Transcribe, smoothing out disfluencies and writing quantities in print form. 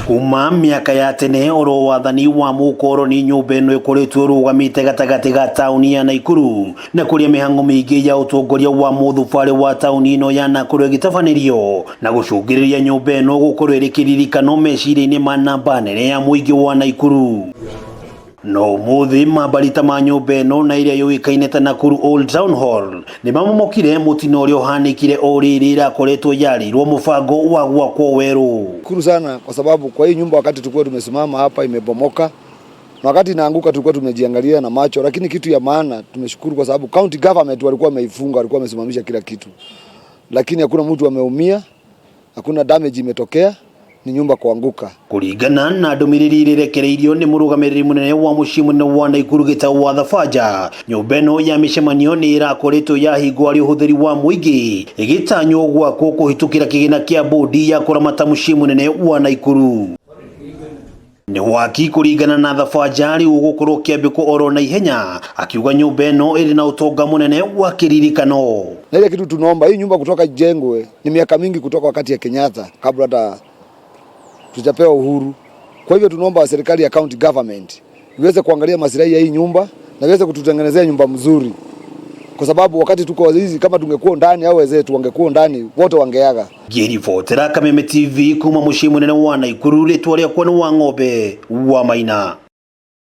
Kuma mĩaka ya tene oro wathani wa mũkoroni nyũmba ĩno ĩkoretwo ĩrũgamĩte gatagatĩ ga taũni ya Naikuru na kũrĩa mĩhang'o mĩingĩ ya ũtongoria wa mũthubarĩ wa taũni ĩno ya Nakuru ĩgĩtabanĩrio na gũcũngĩrĩria nyũmba ĩno gũkorwo ĩrĩ kĩririkano meciria-inĩ ma namba nene ya mũingĩ wa Naikuru. No ũmũthĩ mambarita ma nyũmba ĩno na ĩrĩa yũĩkaine ta Nakuru Old Town Hall nĩ mamomokire mũtino ũrĩa ũhanĩkire o rĩrĩ ĩrakoretwo yarĩirwo mũbango wa gwakwo werũ. Shukuru sana kwa sababu kwa hii nyumba wakati tulikuwa tumesimama hapa imebomoka, na wakati inaanguka tulikuwa tumejiangalia na macho, lakini kitu ya maana tumeshukuru kwa sababu county government walikuwa wameifunga, walikuwa wamesimamisha kila kitu, lakini hakuna mtu ameumia, hakuna damage imetokea, ni nyumba kuanguka. Kũringana na ndũmĩrĩri ĩrĩrekereirio nĩ mũrũgamĩrĩri mũnene wa mũciĩ mũnene wa Naikuru Gĩtaũ wa Thabanja, nyũmba ĩno ya mĩcemanio nĩ ĩrakoretwo yahingwo harĩ ũhũthĩri wa mũingĩ ĩgĩtanywo gwakwo kũhĩtũkĩra kĩgĩna kĩa bodi ya kũramata mũciĩ mũnene wa Naikuru. Nĩ waki kũringana na Thabanja rĩu ũgũkorwo ũkĩambĩkwo oro na ihenya, akiuga nyũmba ĩno ĩrĩ na ũtonga mũnene wa kĩririkano. Na ile kitu tunaomba hii nyumba kutoka ijengwe ni miaka mingi kutoka wakati ya Kenyatta kabla hata tujapewa uhuru. Kwa hivyo tunaomba serikali ya county government iweze kuangalia maslahi ya hii nyumba na iweze kututengenezea nyumba mzuri, kwa sababu wakati tuko hizi, kama tungekuwa ndani au wenzetu wangekuwa ndani, wote wangeaga. Ngĩribotera Kameme TV kuma mũciĩ mũnene wa Naikuru rĩtwa rĩakwa nĩ wa ng'ombe wa Maina.